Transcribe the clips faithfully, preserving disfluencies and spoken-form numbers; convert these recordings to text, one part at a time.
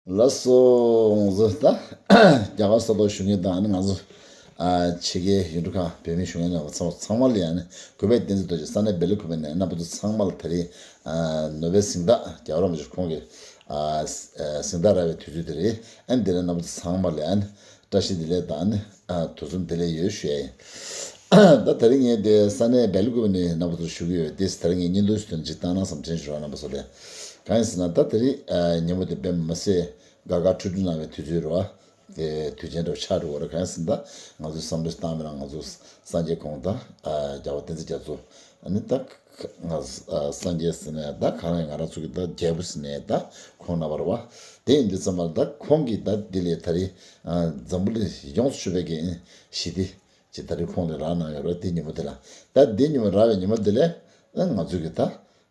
ལགས་སོ། ང་ཚོ་ད་རྒྱ་གར་ས་ཐོག་བཞུགས་མཁན་དང་ནི་ང་ཚོ་ཨ་ཕྱི་རྒྱལ་ཡུལ་གྲུ་ཁག་བོད་མི་བཞུགས་མཁན་རྣམ་པ་ཚང་མ་ལ་ཡང་ནི་གུས་པས་བསྟན་འཛིན་རྡོ་རྗེ་ས་གནས་སྦེལ་ཀོབ་ནས་རྣམ་པ་ཚོ་ཚང་མ་ལ་ད་རེས་ཨ་ནོ་བེལ་གཟེངས་རྟགས་རྒྱལ་བ་རིན་པོ་ཆེ་ཁོང་གི་ཨ་གཟེངས་རྟགས་རག་པའི་དུས་ཚོད་དེ་རེད། ཨ་ནི་འདི་ལ་རྣམ་པ་ཚོ་ཚང་མ་ལ་ཡང་ནི་བཀྲ་ཤིས་བདེ་ལེགས་དང་ནི་ཨ་དུས་གསུམ་བདེ་ལེགས་ཡོད་ཞུ་ཡ་ཡིན། ད་ད་རིང་ངས་དེ་ས་གནས་སྦེལ་ཀོབ་ནས་རྣམ་པ་ཚོར་ཞུ་གི་ཡོད་དེ། ད་རིང་ངས་བརྙན་ཐུང་ཞིག་ཐོན་ཅིག་བཏང་ན་བསམ་དྲན་ཞུ་རོགས་རྣམ་པ་ཚོ་ལ། གང་ཡིན་ཟེར་ན་ད་དེ་རིང་ཨ་ཉིན་མོ་དེ་དཔེ་མི་སྲིད་དགའ་དགའ་སྤྲོ་སྤྲོ་གནང་བའི་དུས་ཚོད་རེད་བ། དེ་དུས་ཆེན་འདྲ་བོ་ཆགས་འགྲོ་གི་རེད། གང་ཡིན་ཟེར་ན་ད་ང་ཚོས་བསམ་བློ་བཏང་མི་རང་ང་ཚོ་སངས་རྒྱས་ཁོང་དང་ཨ་རྒྱལ་བ་བསྟན་འཛིན་རྒྱ་མཚོ། ཨ་ནི་ད་ང་ཨ་སངས་རྒྱས་ཟེར་ནས་ད་གང་ཡིན་ང་རང་ཚོ་གི་ད་རྒྱལ་པོ་ཟེར་ནས་ད་ཁོང་རྣམ་པ་རེད་བ། དེ་ཡིན་དུས་ཙམ་པ་ད་ཁོང་གིས་ད་དེ་ལས་ད་རེས་ཨ་འཛམ་བུ་གླིང་ཡོངས་སུ་ཆོད་པའི་གི་ཞི་བདེ་ཅེས་ད་རེས་ཁོང་ལ་རག་གནང་ཡོད་རེད། དེ་ཉིན་མོ་དེ་ལ། ད་དེ་ཉིན་མོ་རག་པའི་ཉིན་མོ་དེ་ལ་ཨ་ང་ཚོ་གི་ད་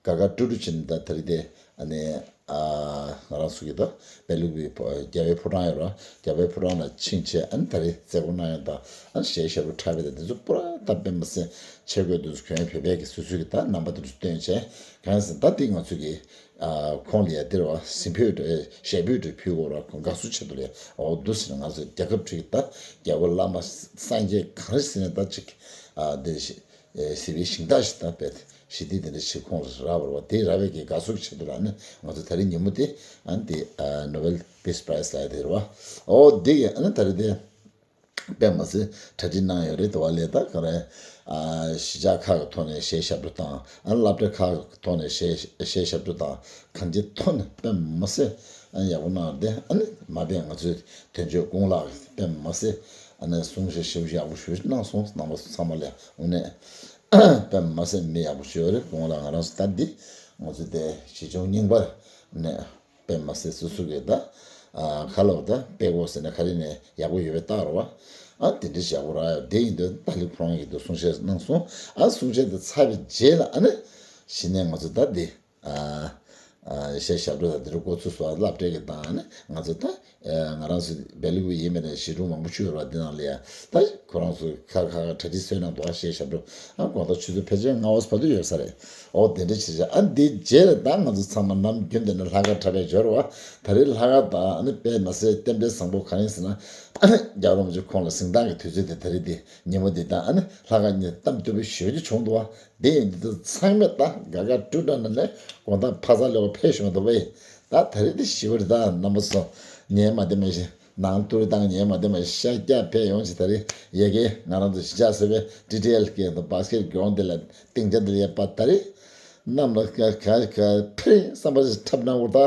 དགའ་དགའ་སྤྲོ་སྤྲོ་བྱས་ནས་ད་ད་རེས་དེ་ཨ་ནི་ཨ་ང་རང་ཚོ་གི་ད་སྦེལ་ཀོབ་པའི་རྒྱལ་བའི་ཕོ་བྲང་ཡོད་རེད། རྒྱལ་བའི་ཕོ་བྲང་ལ་ཕྱིན་བྱས་ཨ་ནི་ད་རེས་མཛད་སྒོ་གནང་ཡོད་ད། ཨ་ནི་གཞས་ཞབས་བྲོ་འཁྲབ་པའི་ད་དེ་ཚོ་པུ་ར་ད་དཔེ་མི་སྲིད་ཆེ་དགོས་དུས་སུ་གྱོན་བོད་པའི་གི་སོ་སོའི་གི་ད་རྣམ་པ་དེ་ཚོ་སྟོན་བྱས། གང་ཡིན་ཟེར་ན་ད་དེ་ང་ཚོ་གི་ཨ་ཁོང་ལ་ཡ་དེ་རེད་བ། གཟིམ་ཕུད་ཞལ་ཕུད་དུ་ཕུལ་དགོས་ར། ཁོང་དགའ་བསུ་ཆེད་དུ་ལ་ཡ། འོ་འདུག་ཟེར་ན་ང་ཚོ་རྒྱལ་ཁབ་ཁྲི་ད་རྒྱལ་པོ་བླ་མ་སངས་རྒྱས་གང་རེད་ཟེར་ན་ད་ཅིག་ཨ་དེ་ཞི་ཨེ་ཞི་བའི་ཞིང་བདག་ཞིག་ད་བས་ཞི་བདེ་དེ་འདྲ་ཞིག་ཁོང་ལ་རག་པ་རེད་བ། དེ་རག་པའི་གི་དགའ་བསུ་ཆེད་དུ་ལ་ནི་ང་ཚོ་ད་རེས་ཉིན་མོ་དེ་ཨ་དེ་ཨ་ནོ་བེལ་པིས་པ་རའི་སི་ལ་ཡ་དེ་རེད་བ། འོ་དེ་གི་ཨ་ནི་ད་རེས་དེ། དཔེ་མ་སྲིད་གྲ་སྒྲིག་གནང་ཡོད་རེད། དེ་བ་ལས་ད་ག་རེ་ཨ་གཞིས་ཆགས་ཁག་གི་ཐོག་ནས་གཞས་ཞབས་བྲོ་དང་ཨ་སློབ་གྲྭ་ཁག་གི་ཐོག་ནས་གཞས་གཞས་ཞབས་བྲོ་དང་གང་ཅིའི་ཐོག་ནས་དཔེ་མ་སྲིད་ཨ་ཡག་པོ་གནང་རེད། ཨ་ནི་མ་དཔེ་ང་ཚོའི་དོན་གཅོད་ཀུན་ལེགས་དཔེ་མ་སྲིད་ཨ་ནི་གསུང་བཤད་ཞིབ་ཡག་པོ་ཞུ་གནང་སོང་། རྣམ་པ་ཚང་མ་ལ་དངོས་གནས་དཔེ་མ་སྲིད་མི་ཡག་པོ་ཞུ་ཡོད་རེད། ཀུན་ལེགས་ང་རང་ཚོ་ད་འདི་ང་ཚོ་དེ་གཞིས་ཆུང་རྙིང་པ་ནས། དཔེ་མ་སྲིད་སོ་སོ་གི་ད་ཨ་ཁ་ལོ་ད་དཔེ་གོ་ཟེར་ན་ག་རེ་ནས་ཡག་པོ་ཡོད་པའི་རྟགས་རེད་བ། ཨ་དེ་འདྲ་ཞིག་ཡག་པོ་རག་ཡོད། དེ་ཡིན་དུས་ཏཱ་ལའི་ཁོ་རང་ཡིན་དུས་གསུང་བཤད་གནང་སོང་། ཨ་གསུང་བཤད་དེ་ཚར་བའི་རྗེས་ལ་ཨ་ནི་གཞི་ནས་ང་ཚོ་ད་འདི་ཨ་ཨ་གཞས་ཞབས་བྲོ་དང་དེ་འདྲ་འགོ་ཚུགས་སོང་། སློབ་གྲྭའི་གི་དང་ཨ་ནི་ང་ཚོ་ད་ཨ་ང་རང་ཚོ་སྦེལ་ཀོབ་ཡིན་མིན་ནས་གཞིས་གྲོང་མང་པོ་ཞིག་ཡོད་རེད་བ། འདི་ནང་ལ་ཡ་ད་ཁོ་རང་ཚོ་ཁ་ཁ་ཁ་གྲ་སྒྲིག་སོན་གནང་འདུག་ཨ་གཞས་ཞབས་བྲོ། ཨ་དགོང་དག་ཆུ་ཚོད་ཕལ་ཆེར་ལྔ་པ་བར་དུ་ཡོད་ས་རེད། འོ་དེ་འདྲ་བྱས་བྱས་ཨ་འདི་རྗེས་ལ་ད་ང་ཚོ་ཚང་མ་ནམ་རྒྱུན་དེ་འདྲ་ལྷག་དཀར་འཁྲབ་པའི་འབྱོར་བ། ད་རེས་ལྷག་དཀར་དང་ཨ་ནི་དཔེ་མ་སྲིད་རྟེན་འབྲེལ་བཟང་པོ་གང་ཡིན་ཟེར་ན། ཨ་ནི་རྒྱལ་བ་རིན་པོ་ཆེ་ཁོང་ལ་གཟེངས་རྟགས་ཀྱི་དུས་ཚོད་དེ་ད་རེས་དེ་ཉིན་མོ་འདི་དང་ཨ་ནི་ལྷག་དཀར་གཉིས་གཏམ་རྟོགས་པའི་ཞོལ་གྱི་བྱུང་འདུག་བ། དེ་ཡིན་དུས་ཚང་མས་ད་དགའ་དགའ་སྤྲོ་སྤྲོ་ནང་ནས་དགོང་དག་ཕ་ས་ལོག་ཕེབས་བཞུགས་འདུག་པས། ད་ད་རེས་དེ་ཞི་བར་ད་རྣམ་པ་ཚོ་ཉན་མ་བདེ་མ་ཞིག་ནང་ཏུར་བཏང་ཉན་མ་བདེ་མ་ཤ་རྒྱགས་ཕེབས་ཡོང་ཅིག་ད་རེས་ཡ་གི་ང་རང་ཚོ་གཞིས་ཆགས་ཟེར་བའི་ཊི་ཊི་ཨེལ་གི་ད་བྷ་སི་ཀེ་ཊི་གྱོང་དེ་ལ་སྟེང་ཆ་དེ་ལ་ཡ་པ་ད་རེས་གནམ་ལ་ག་ག་ག་ཕེབས་བསམ་པ་ཞིག་འཁྲབ་གནང་བར་ད་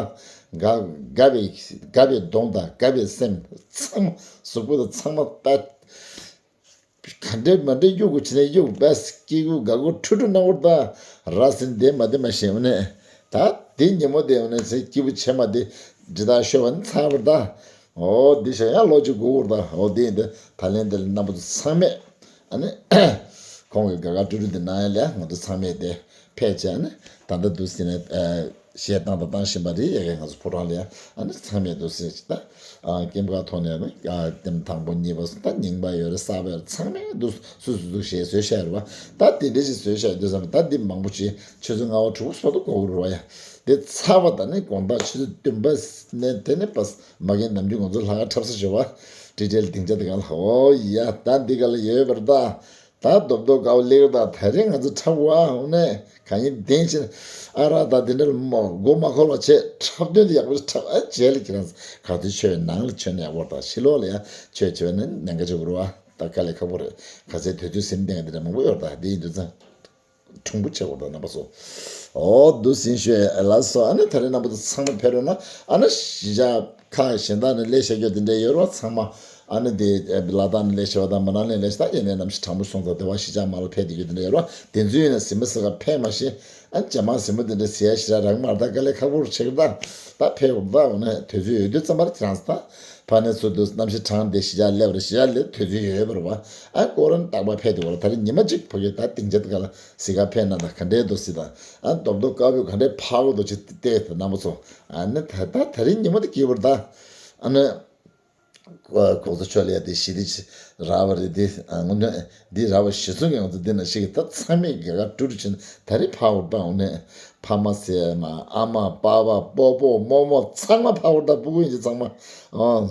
དགའ་དགའ་བའི་དགའ་བའི་གདོང་དང་དགའ་བའི་སེམས་ཚང་མ་གཟུགས་པོ་དང་ཚང་མ་ད། ག་འདྲའི་མ་འདྲའི་གཡུག་གུ་བྱས་ནས་གཡུག་བས་སྐྱིད་གུ་དགའ་གུ་ཁྲུ་ཁྲུ་གནང་བར་ད་ར་ཟིན་བདེ་མ་བདེ་མ་ཞེས་འོ་ནས། ད་དེ་ཉིན་མོ་དེ་འོ་ནས་ཚེ་སྐྱིད་པོ་བྱེད་མ་དེ་འདྲི་དག་ཤོད་པ་ནི་ཚར་བར་ད། འོ་འདི་ཞག་ཡང་ལོ་གཅིག་སྒུག་བར་ད། འོ་དེ་ཡིན་དུས་ད་ལན་དེ་ལ་རྣམ་པ་ཚོ་ཚང་མས་ཨ་ནི་ཁོང་གི་དགའ་དགའ་སྤྲོ་སྤྲོ་དེ་གནང་ཡ་ལས་ང་ཚོ་ཚང་མས་དེ་ཕལ་ཆེར་ཨ་ནི་ད་ལྟ་འདུག་ཟིན་ནས། གཞས་བཏང་དང་བཏང་བཞིན་པ་རེད། ཡ་གི་ང་ཚོ་ཕོ་བྲང་ལ་ཡ་ཨ་ནི་ཚང་མས་འདུག་ཟེར་ཅིག་ད་ཨ་སྐྱེམས་ཁ་ཐོག་ནས་ཨ་ནི་ཨ་ལྟད་མོ་དང་པོ་གཉིས་པ་སོང་ད་རྙིང་པ་ཡོད་རེད། གསར་པ་ཡོད་རེད། ཚང་མས་འདུག་སུ་སུ་འདུག་གཞས་བཟོས་བཞག་ཡོད་རེད་བ། ད་དེ་འདྲ་ཞིག་བཟོས་བཞག་ཡོད་དུས་ཙམ་ད་འདི་མང་པོ་ཅིག་ཆུ་ཚོད་ལྔ་པ་དྲུག་པ་བར་དུ་འགོར་གི་རེད་བ། ཡ་དེ་ཚར་བ་ད་ནི་དགོང་དག་ཆུ་ཚོད་བདུན་པ་ནས་དེ་ནས་པ་མ་གི་ནམ་རྒྱུན་ང་ཚོ་ལྷག་དཀར་འཁྲབ་ས་ཞོག་བ། ཊི་ཊི་ཨེལ་སྡིངས་ཆ་དེ་ག་ལ། འོ་ཡ་ད་འདི་ག་ལ་ཡོད་པ་རེད་ད། ད་རྡོབ་རྡོབ་དགའ་བོ་སླེབས་ད། ད་རིང་ང་ཚོ་འཁྲབ་བ་འོ་ནས་གང་ཡིན་བདེན་ཕྱིར་ཨ་རག་ད་དེ་འདྲ་མོ་མགོ་མ་འཁོར་བ་བྱས་འཁྲབ་དོན་དེ་ཡག་པོ་ཞིག་འཁྲབ། ཨ་རྗེས་ལ་ཁྱེད་རང་ཚོ་ག་ཚོད་ཆོས་ནང་ལ་ཆོས་ནས་ཡག་པོ་རེད་ད། ཕྱི་ལོགས་ལ་ཡང་ཆོས་བྱས་པ་ནི་ཉེན་ཁ་ཆེ་བོ་རེད་བ། ད་དཀའ་ལས་ཁག་པོ་རེད། ག་ཚོད་དུས་ཚོད་ཟིན་བསྡད་མཁན་དེ་འདྲ་མང་པོ་ཡོད་རེད་ད། དེ་ཡིན་དུས་ཙང་གྲུང་པོ་བྱེད་དགོས་ད་རྣམ་པ་ཚོ། འོ་འདུག་ཟིན་ཤོད་ལགས་སོ། ཨ་ནི་ད་རེས་རྣམ་པ་ཚོ་ཚང་མ་ཕེབས་རོགས་གནང་། ཨ་ནི་གཞིས་ཆགས་ཁག་གཞན་དག་ནས་སླེབས་བཞག་རྒྱུ་དེ་འདྲ་ཡོད་རོགས་ཚང་མ། ཨ་ནི་དེ་ལ་དྭགས་ནས་སླེབས་བཞག་པ་དང་མ་ན་ལི་ནས་སླེབས་བཞག་ད་ཡིན་ནའི་ནམ་ཞིག་དྲང་པོ་སོང་ཙང་དེ་བ་གཞིས་ཆགས་མ་ལ་ཕེབས་བསྡད་རྒྱུ་དེ་འདྲ་ཡོད་རོགས། དེ་ཚོ་ཡིན་ན་གཟིགས་མ་གཟིགས་ག་ཕེབས་མ་ཤེས། ཨ་ནི་ཇ་མ་གཟིགས་མ་དེ་འདྲ་གཟིགས་ཡ་ཞེ་དྲག་རག་མ་རེད་ད། དཀའ་ལས་ཁག་པོ་རུ་ཆེ་གི་ད། ད་ཕེབས་འོང་ད་འོ་ནས་དུས་ཚོད་ཡོད་དུས་ཙམ་པ་དེ་རང་ས་ད་ཕ་ནས་ཚུར་དུ་གནམ་གཤིས་གྲང་དེ་གཞིས་ཆགས་སླེབས་རེད། གཞིས་ཆགས་སླེབས་དུས་ཚོད་ཡོད་ཡོད་པ་རེད་བ། ཨ་སྐོར་ར་རྟག་པར་ཕེབས་དུས་བ་ར་ད་རེས་ཉི་མ་གཅིག་ཕ་གི་ད་སྡིངས་ཆ་དེ་ག་ལ་གཟིགས་ག་ཕེབས་ན་ད་ག་འདྲའི་འདུག་སྲིད་ད། ཨ་རྡོབ་རྡོབ་དཀར་པོས་ག་འདྲའི་ཕར་གོ་འདུག་ཅིག་བལྟས་ད་རྣམ་པ་ཚོ། ཨ་ནི་ད་ད་ད་རེས་ཉི་མ་དེ་སྐྱིད་པོ་རེད་ད། ཨ་ནི་ཨ་གོང་ས་མཆོག་ལ་ཡ་དེ་ཞི་བདེ་ཅིག་རག་པ་རེད་དེ། ཨ་དངོས་གནས་འདི་རག་པ་གཞི་བཟུང་གི་ང་ཚོ་འདི་ན་ཞིག་གི་ད་ཚང་མས་དགའ་དགའ་སྤྲོ་སྤྲོ་བྱས་ནས་ད་རེས་ཕར་གོ་ད་འོ་ནས། ཕ་མ་ཟེར་མ། ཨ་མ། པ་ཕ། སྤོ་སྤོ། རྨོ་རྨོ། ཚང་མ་ཕ་བོར་ད། སྤུ་གུ་ཡིན་ཚང་མ། ཨོ།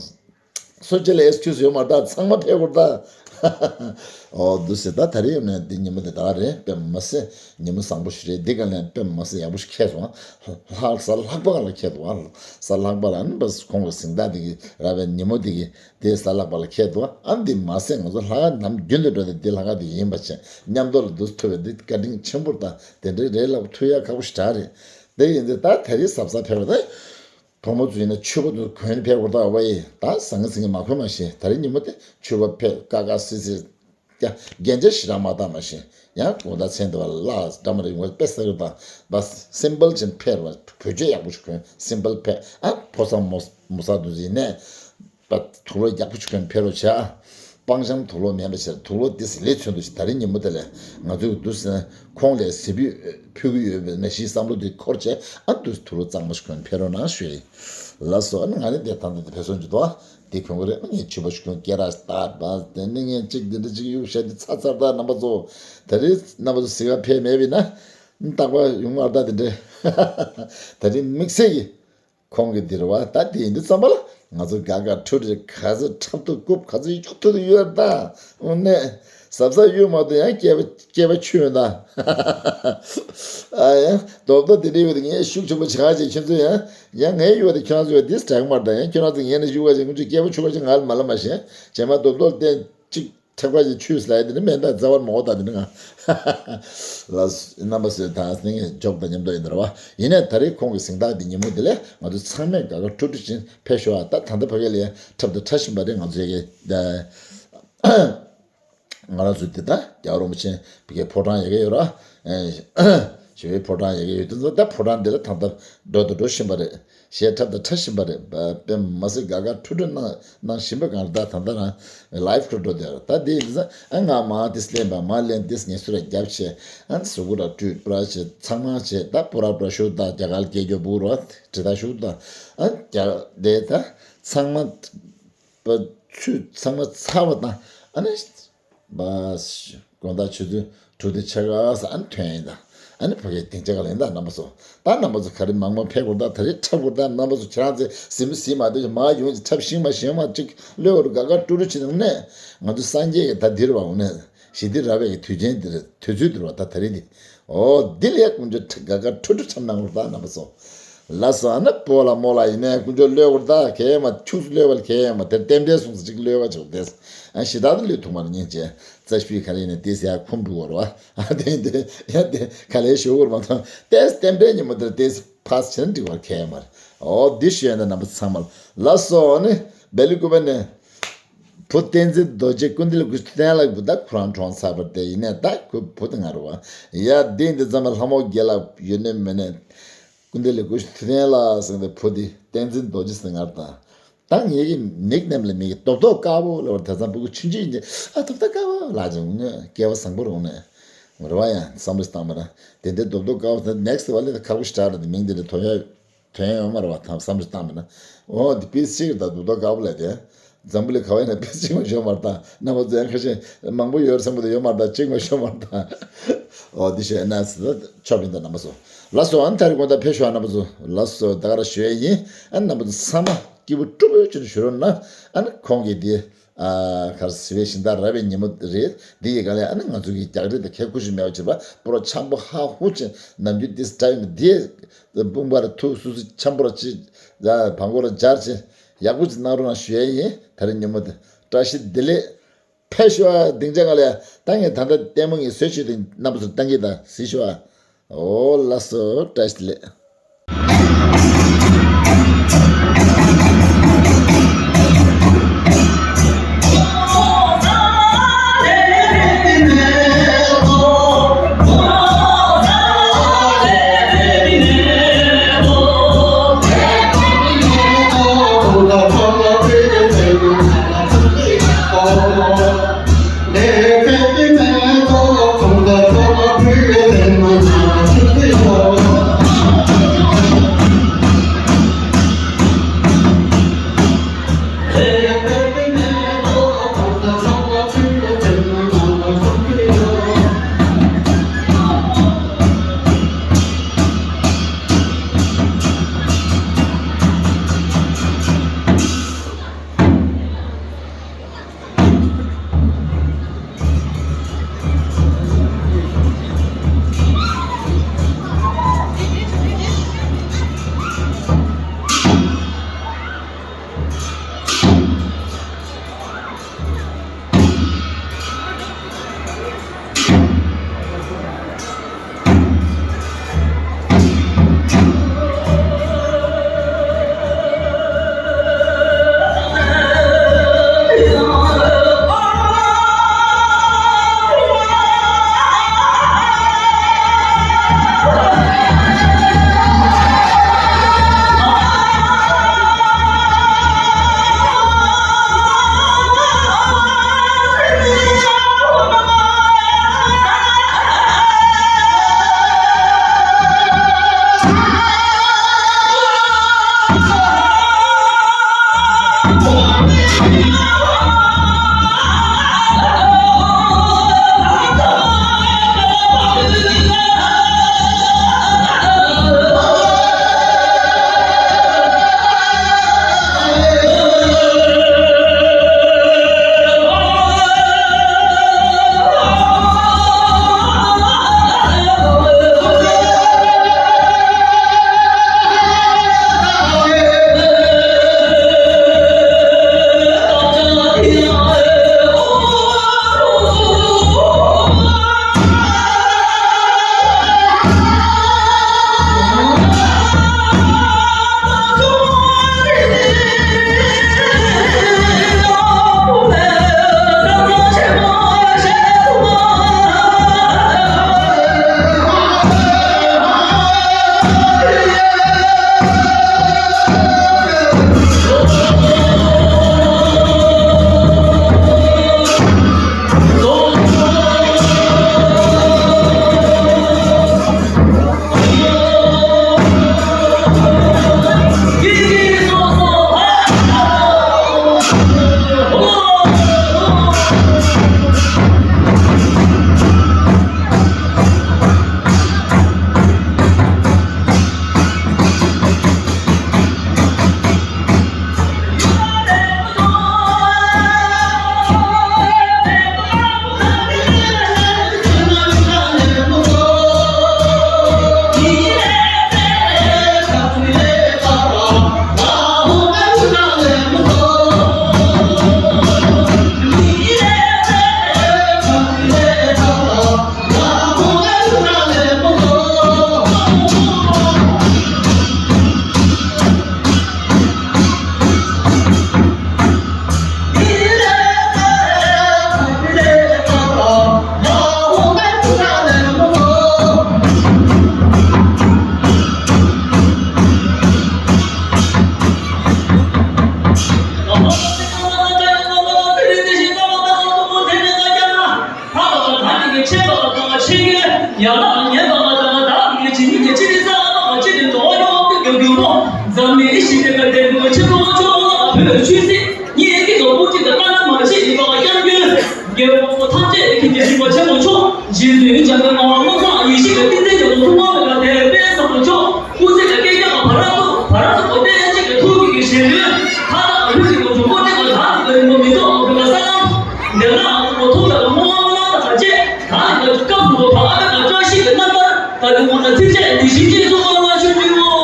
སོ་སྐྱེ་ལ་ཨེག་སི་ཀིའུ་སི་ཡོད་མ་རེད་ད། ཚང་མ་ཕེབས་དགོས་རེད་ད། ཨོ་འདུག་ཟེར། ད་ད་རེས་ནས་འདི་ཉིན་མོ་དེ་ད་ག་རེད། དཔེ་མ་སྲིད་ཉིན་མོ་བཟང་པོ་ཞིག་རེད། འདི་ག་ལན་དཔེ་མ་སྲིད་ཡག་པོ་ཞིག་ཁེལ་སོང་། ལྷག་གཟའ་ལྷག་པ་ག་ལ་ཁེལ་འདུག་ཨ། གཟའ་ལྷག་པ་ལ་ཨ་ནི་བས་ཁོང་གི་གཟེངས་རྟགས་འདི་གི་ར་བའི་ཉིན་མོ་འདི་གི་དེ་གཟའ་ལྷག་པ་ལ་ཁེལ་འདུག་ཨ། འདི་མ་ཟད་ང་ཚོ་ལྷག་དཀར་ནམ་རྒྱུན་དུ་འགྲོ་དེ་འདི་ལྷག་དཀར་འདི་ཡིན་པ་བྱས་མཉམ་དུ་ལ་འདུག་ཐུབ་པའི་འདི་བཀའ་དྲིན་ཆེན་པོ་རེད་ད། དེ་འདྲའི་རེད་ལབ་ཐུབ་ཡ་ཁག་པོ་ཞེ་དྲག་རེད། དེ་ཡིན་དུས་ད་ད་རེས་གཟབ་གཟབ་ཕེབས་པ་དང་། བུ་མོ་ཚོ་ཡིན་ན་ཕྱུ་པ་ཚོ་གོན་ཕེབས་དགོས་རེད་ད། ཨ་ཡེ་ད་ཟང་ངེ་ཟིང་ངེ་མ་གོན་མ་ཤེས། ད་རེས་ཉིན་མོ་དེ་ཕྱུ་པ་ཕེབས་ཀ་ཀ་སི་སི། ཀྱ་རྒྱན་ཆ་ཞེ་དྲག་མ་བཏགས་མ་ཤེས། ཡང་དགོང་དག་མཚན་དེ་བ་ལ་འདྲ་མ་རེད་ཡོང་བ་དཔེ་ཟེར་བ་དང་སིམ་པལ་ཅན་ཕེབས་པ། བོད་ཆས་ཡག་པོ་ཞིག་གོན་སིམ་པལ་ཕེབས། ཨ་ཕོ་བཟང་མོ་མོ་བཟང་དུ་ཡིན་ནས། པ་དུག་ལོག་ཡག་པོ་ཞིག་གོན་ཕེབས་རོགས་བྱ། སྤང་བྱང་དུག་ལོག་མེད་པ་བྱས། དུག་ལོག་དེ་ལས་མཚོན་དུ་ཞིག་ད་རེས་ཉིན་མོ་དེ་ལས་ང་ཚོས་འདུག་ཟེར་ན་ཁོང་ལས་ཟས་ཕུད་ཕུལ་གྱི་ཡོད་པའི་ནང་བཞིན་བསམ་བློ་དེ་འཁོར་བྱས། ཨ་འདུག་དུག་ལོག་གཙང་མ་ཞིག་གོན་ཕེབས་རོགས་གནང་ཞུ་ཡི། ལགས་སོ། ཨ་ནི་ང་ནི་དེ་ད་ལྟ་དེ་ཕེབས་སོང་གྱི་འདུག་ཨ། དེ་གོན་གྱི་རེད། ཨ་ངས་ཕྱུ་པ་ཞིག་གོན། སྐེ་རགས་བཏགས་པ་དེ་ནི་ངས་གཅིག་འདི་འདྲ་གཅིག་གཡུག་བཞག་དེ་ཚར་ཚར་ད། རྣམ་པ་ཚོ་ད་རེས་རྣམ་པ་ཚོ་གཟིགས་ག་ཕེབས་མེད་པས་ན་རྟག་པར་ཡོང་བར་ད་དེ་འདྲ། ད་རེས་དམིགས་བསལ་གྱི་ཁོང་གི་འདིར་བ་ད་དེ་ཡིན་དུས་ཙམ་པ་ལ་ང་ཚོ་དགའ་དགའ་ཁྲོ་ཁྲོ་ག་ཚོད་འཁྲབ་ཐུབ་རྐུབ་ག་ཚོད་གཡུག་ཐུབ་ཐུབ་ཡོད་ད། དངོས་གནས་གཟབ་གཟབ་གཡུག་མ་ཐུབ་ཡང་སྐེད་པ་སྐེད་པ་ཆུ་ཡོད་ད། ཨ་ཡང་རྡོབ་རྡོབ་དེ་འདྲ་ཡོད་དེ་ངས་ཤུགས་ཆེན་པོ་བྱེད་ག་བྱེད། ཁྱོད་ཚོ་ཡང་ཡང་ངས་གཡུག་པ་དེ་ཁྱོད་རང་ཚོ་ཡང་དེ་སྐྲག་མ་རེད་ད། ཡང་ཁྱོད་རང་ཚོ་ངས་ནས་གཡུག་ག་བྱེད། ཁོང་ཚོས་སྐེད་པ་ཆུ་ག་བྱེད། ང་ལ་མ་ལབ་མ་ཤེས། རྗེས་མ་རྡོབ་རྡོབ་བསྟན་གཅིག་ཐེག་པ་ཞིག་ཆུས་ལ་ཡ་དེ་ནི་མེ་མདའ་རྩ་བར་མོ་ད་དེ་ནི་ང་ལ་རྣམ་པ་ཚོས་ད་སྙིང་ནས་འཇོག་དང་མཉམ་དུ་ཡིན་ད་ར་བ། ཡིན་ནའི་ད་རེས་ཁོང་གི་གཟེངས་རྟགས་འདི་ཉིན་མོ་འདི་ལས་ང་ཚོ་ཚང་མས་དགའ་དགའ་སྤྲོ་སྤྲོ་ཅན་ཕེབས་ཤོག་ཨ། ད་ད་ལྟ་ཕ་གི་ལ་ཡ་འཁྲབ་དང་འཁྲབ་བཞིན་པ་རེད། ང་ཚོ་ཡ་གི་ད་ང་རང་ཚོ་འདི་ད་རྒྱལ་བ་རིན་པོ་ཆེ་ཕ་གིའི་ཕོ་བྲང་ཡ་གི་ཡོད་ར། ཞི་བའི་ཕོ་བྲང་ཡ་གི་ཡོད་དུས་ཚོ་ད་ཕོ་བྲང་འདི་ལ་ད་ལྟ་འགྲོ་དང་འགྲོ་བཞིན་པ་རེད། གཞས་འཁྲབ་དང་འཁྲབ་བཞིན་པ་རེད། དཔེ་མ་སྲིད་དགའ་དགའ་སྤྲོ་སྤྲོ་གནང་གནང་བཞིན་པའི་སྒང་ལ་ད་ད་ལྟ་རང་ལའིབ་འགྲོ་འགྲོ་བསྡད་རེད། ད་དེ་ཡིན་ཙང་ཨ་ང་མར་དེ་ལེན་པ་མར་ལེན་དེ་ངལ་གསོ་ར་རྒྱབ་བྱས། ཨ་གཟུགས་པོ་ར་བཀྲུས་པ་ར་བྱས་ཚང་མ་བྱས། ད་པུ་ར་པུ་ར་ཤུ་ད་རྒྱ་གར་སྐད་རྒྱོབ་བུ་ར་དྲི་ད་ཤུ་ད་ཨ་རྒྱ་དེ་ད་ཚང་མ་པ་ཆུ་ཚང་མ་ཚར་བ་དང་ཨ་ནི། པ། དགོང་དག་ཆུ་ཚོད་དྲུག་དང་ཕྱེད་ཀ་ས་ཨ་ནི་ཐོན་ཡིན་ད། ཨ་ནི་ཕ་གིའི་སྡིངས་ཆ་ག་ལ་ཡིན་ད། རྣམ་པ་ཚོ་ད་རྣམ་པ་ཚོ་ག་རེ་མང་མང་ཕེབས་དགོས་ད། ད་རེས་འཁྲབ་དགོས་ད། རྣམ་པ་ཚོ་ཁྱེད་རང་ཚོས་གཟིགས་མི་གཟིགས་མ་འདོད་ཀྱི་མ་ཡོང་ཅིག་འཁྲབ་ཤིང་མ་ཤིང་མ་ཅིག་ལོས་བར་དགའ་དགའ་སྤྲོ་སྤྲོ་བྱེད་ནང་ནས་ང་ཚོ་སངས་རྒྱས་ཀྱི་ད་འདིར་བ་འོ་ནས་ཞི་བདེ་ར་བའི་གི་དུས་ཆེན་འདིར་དུས་ཚོད་འདིར་བ་ད་ད་རེས་འདི། ཨོ་འདི་ལས་ཀུན་སྤྱོད་དགའ་དགའ་སྤྲོ་སྤྲོ་འཁྲབ་གནང་དགོས་ད་རྣམ་པ་ཚོ། ལགས་སོ། ཨ་ནི་སྤོ་ལགས་རྨོ་ལགས་ཡིན་ནའི་ཀུན་སྤྱོད་ལོས་བར་ད་གས་མ་ཁྱུགས་སུ་ལོས་བར་གས་མ་དེར་རྟེན་འབྲེལ་སོང་ས་ཅིག་ལོས་བ་ཆོག་དེ། ཨ་ཞེ་དྲག་ཏུ་ལོས་ཐུབ་མ་རེད་སྙིང་རྗེ། རྩ་སྤུས་ག་རེ་ཡིན་ནའི་དེ་ཟེར་ཡ་ཁུམ་བུ་བར་བ། ཨ་དེ་དེ་ཡ་དེ་ག་ལས་ཞོ་བར་མ་ཐོང་དེ་རྟེན་འབྲེལ་ཉིན་མོ་དེར་དེ་ཕ་སི་བྱས་ན་འགྲིག་བར་གས་མ་རེད། ཨོ་འདི་ཞུ་ཡ་ན་རྣམ་པ་ཚང་མ་ལ་ལགས་སོ། ཨ་ནི་སྦེལ་ཀོབ་ནས་བུ་བསྟན་འཛིན་རྡོ་རྗེ་ཀུན་ལྡན་ལ་གུས་བསྟན་ལ་བུ་ད་ཁོ་རང་གྲོངས་ཚར་བར་དེ་ཡིན་ནའི་ད་ཁོའི་བུ་དེ་ང་རུ་བ་ཡ་དེ་འདི་ཙམ་ལྷ་མོ་རྒྱལ་ལ་ཡོད་ནི་མེད་ནི། ཀུན་ལྡན་ལས་ཀུན་ཤེས་ཐུབ་བསྟན་ལགས་ཟེར་ནས་བུ་དེ་བསྟན་འཛིན་རྡོ་རྗེ་ཟེར་ང་རུ་དང་། ད་ངེད་ཀྱི་ནིག་ནེམ་ལ་མི་གི་རྡོབ་རྡོབ་དཀར་པོ་ལབ་པར་དེང་སང་སྤུ་གུ་ཆུང་ཆུང་ཡིན་གྱི་ཨ་རྡོབ་རྡོབ་དཀར་པོ་ལབ་ཅིང་ངུ་སྐལ་བ་བཟང་པོ་རུང་ནས་ངུ་རེ་བ་ཡང་བསམ་བློ་ཞིག་བཏང་མ་ར། དེ་འདྲའི་རྡོབ་རྡོབ་དཀར་པོ་དེ་ནེག་སི་ཊི་བ་ལས་ད་ཁག་པོ་ཞིག་དྲག་ར། དེ་མིང་དེ་འདྲ་ཐོན་ཡ་ཐོན་ཡོང་མ་རེད་བ། ཐང་བསམ་བློ་བཏང་མེད་ན། འོ་འདི་པིས་གཅིག་རེད་ད། རྡོག་རྡོག་དཀར་པོ་ལས་དེ། འཛམ་བུ་གླིང་ག་བ་ཡིན་ན་པིས་གཅིག་མ་ཤོར་མ་རེད་ད། རྣམ་པ་ཚོ་ཡང་ཁ་ཤས་མང་པོ་ཡོད་བསམ་གི་འདུག་ཡོད་མ་རེད་ད། གཅིག་མ་ཤོར་མ་རེད་ད། འོ་འདི་ཤོད་ན་ཟེར་ད་ཆོག་པ་ཡིན་ད་རྣམ་པ་ཚོ། ལགས་སོ། ཨ་ནི་ད་རེས་དགོང་དག་ཕེབས་ཤོག་ཨ་རྣམ་པ་ཚོ། ལགས་སོ། ད་ག་རང་ཞུ་ཡ་ཡིན། ཨ་ནི་རྣམ་པ་ཚོ་ཚང་མ་སྐྱིད་པོ་སྤྲོ་པོའི་ཆེད་དུ་ཞུ་རོགས་གནང་། ཨ་ནི་ཁོང་གིས་འདི། ཨ་ག་རེ་ཟེར་བའི་ཤིང་རྟ་ར་བའི་ཉིན་མོ་རེད། འདི་ཡི་ག་ལས་ཨ་ནི་ང་ཚོ་གི་རྒྱག་རེས་དང་ཁལ་ཁུ་ཞིག་མེད་པ་བྱེད་པ་པོ་རོ་འཆམ་པོ་ཧ་ཧུ་ཅན་ནམ་རྒྱུན་འདི་སྒྲ་ཡོད་ན་འདི་དཔུང་པ་ར་ཐུག་སུ་སུ་འཆམ་པོ་ར་ཅི་བང་གོ་ར་སྦྱར་ཅི་ཡག་པོ་ཅིག་གནང་རོགས་གནང་ཞུ་ཡ་ཡིན། ད་རེས་ཉིན་མོ་འདི་བཀྲ་ཤིས་བདེ་ལེགས། ཕེབས་ཤོག་ཨ། སྡིངས་ཆ་སྒང་ལ་ཡ། ད་ངས་ད་ལྟ་ལྟད་མོ་ངས་བཟོས་བྱས་ཏེ་རྣམ་པ་ཚོར་བཏང་གི་ད་གཟིགས་ཤོག་ཨ། ཨོ་ལགས་སོ། བཀྲ་ཤིས་བདེ་ལེགས། ཆོས་སྲིད་གཉིས་ཀྱི་ཐོག་སྤུན་མཆེད་དང་བླ་ན་མ་མཆིས་པའི་སྐྱབས་མགོན། རྒྱལ་བ་ཐམས་ཅད་མཁྱེན་ཅིང་རིན་པོ་ཆེན་པོ་མཆོག་རྗེ་བཙུན་འཇམ་དཔལ་དབང་བློ་བཟང་ཡེ་ཤེས་ཀྱི་ཏིང་འཛིན་རྒྱ་མཚོ་ཐུབ་དབང་མེད་པ་དེ་དཔལ་བཟང་པོ་མཆོག་སྐུ་ཚེ་ལ་སྐད་རྒྱག་པ་བར་དུ་བར་དུ་གོ་བདེ་གཅིག་གི་ཐུགས་ཀྱི་ཞལ་ལུས་མཐའ་དག་ལུས་ཀྱི་གོ་འཇུག་པོ་སྟེ་གོ་ཐག་གི་རིང་པོ་མི་ཐོག་འོ་བུ་ལ་ས་ལམ་འདེགས་ལ་འོ་བུ་ཐུགས་ལ་མོ་བ་བླ་དང་བཅས། ད་ལྟ་སྐབས་སུ་བབ་པ་ཨ་ཕའི་བཀྲ་ཤིས་ཀྱི་རྣམ་པར་ད་དུང་ངོ་ན་ཚིག་བཅད་འདི་བཞིན་གྱི་གསུང་བ་ལ་ཞུ་རྒྱུའོ།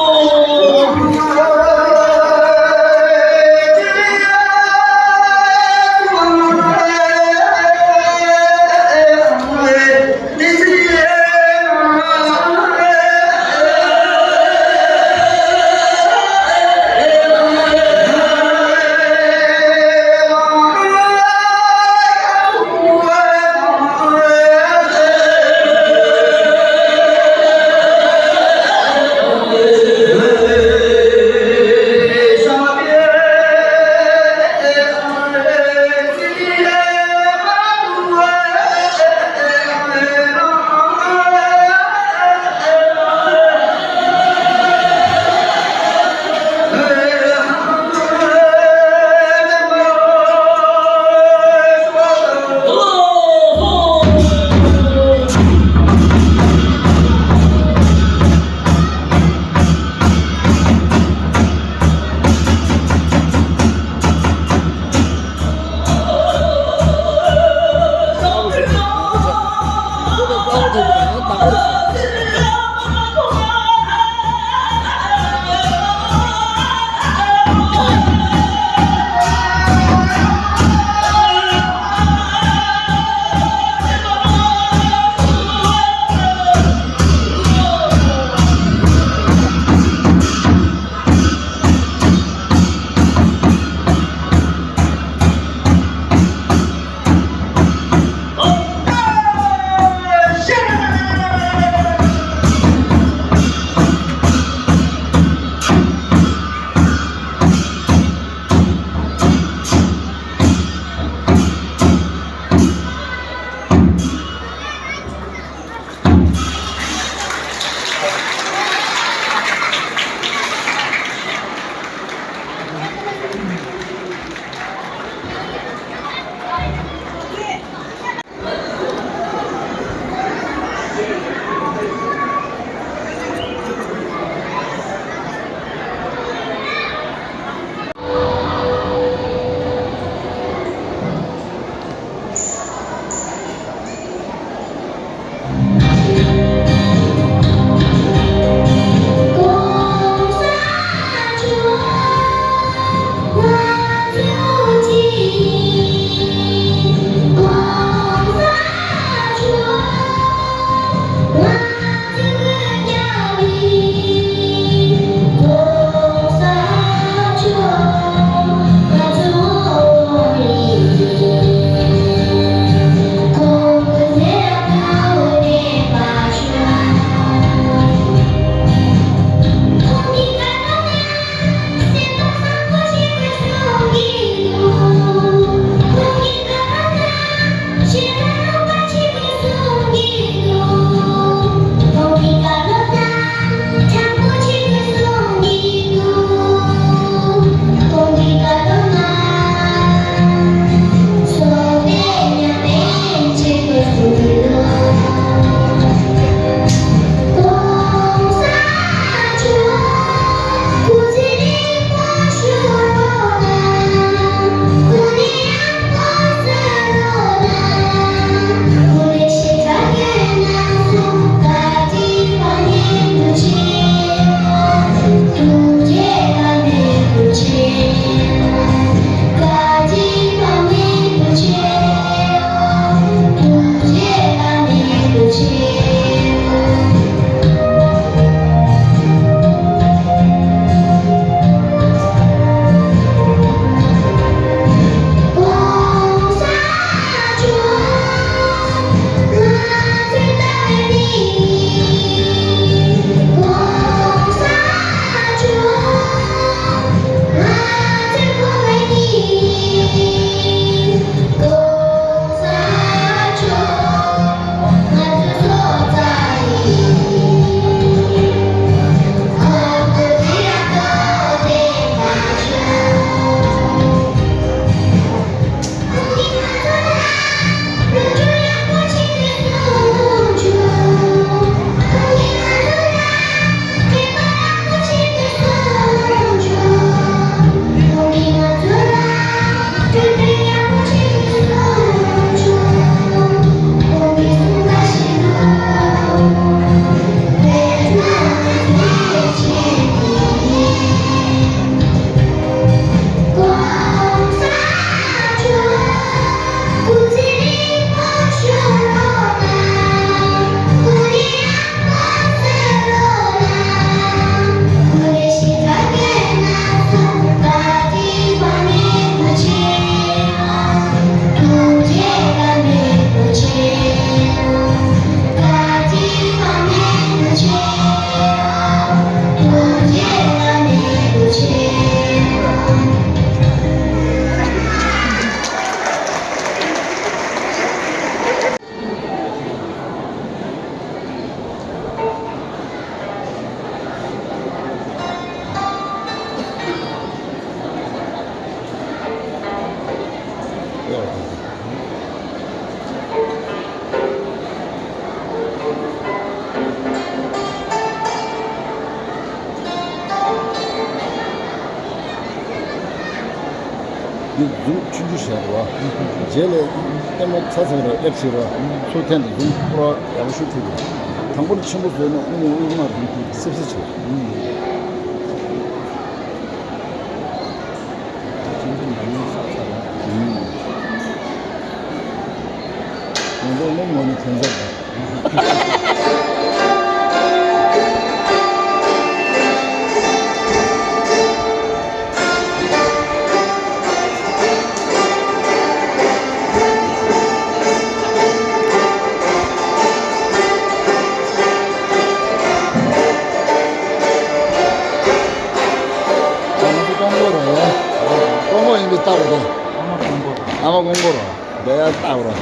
འདི་འཛུམ་ཆུང་ཆུང་བྱས་རེད་བ། རྗེས་ལ་ལྟད་མོ་ཚ་ཚ་རེད་ཨེབ་བྱེད་རེད་བ། ཚུར་འཐེན་དུ་འཛུམ་སྐོར་བ་ཡག་པོ་ཤུགས་ཐེབས་རེད། དང་པོ་ནི་ཆེན་པོ་བཟོས་ན་དབུ་མ་དབུ་མ་རུ་སིབ་སིབ་བྱེད། ཁྱིམ་ཚང་ནང་མིའི་ཤག་ཚ་རེད། ཡོང་འབབ་མི་ངོ་ནས་ཐོན་ས་རེད། ང་ཚོ་ཀོང་པོ་རང་ཡ། ཀོང་པོ་ཡིན་པའི་རྟགས་རེད། ཨ་མ་ཀོང་པོ་རང་། ཨ་མ་ཀོང་པོ་རང་། འདི་ཡ་རྟགས་རེད།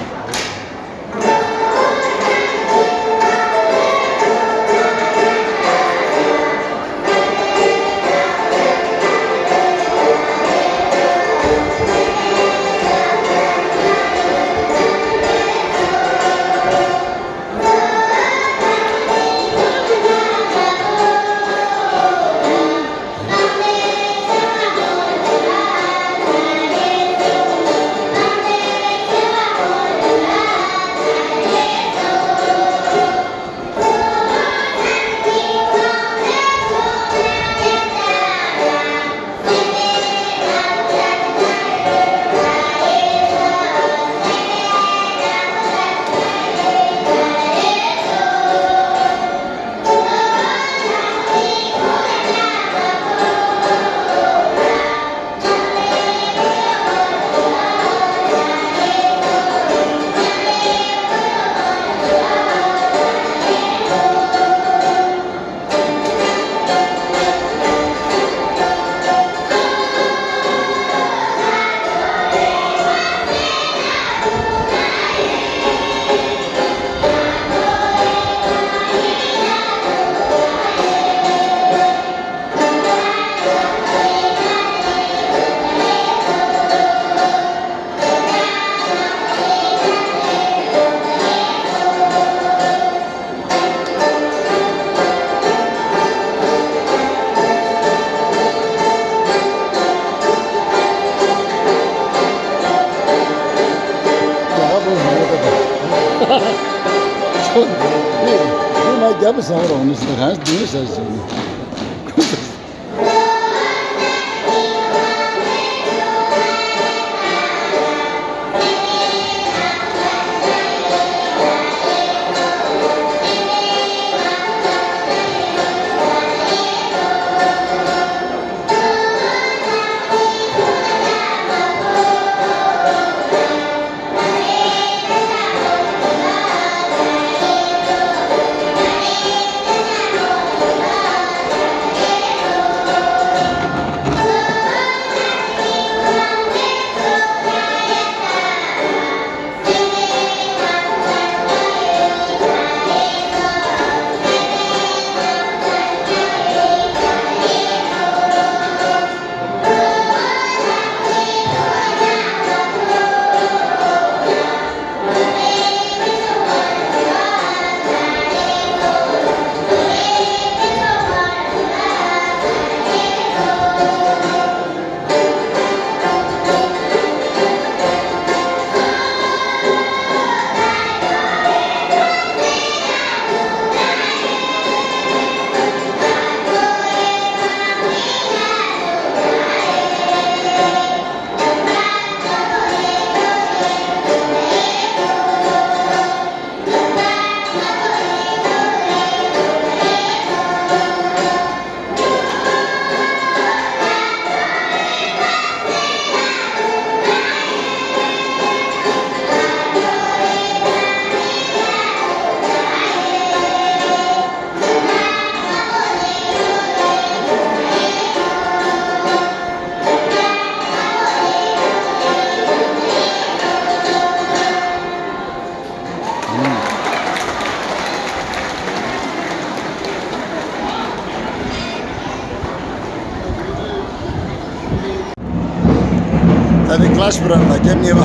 ད་ནི་ཀ་ལཱཤ་བྷི་ར་ལ་རྒྱབ་གཉིས་པ།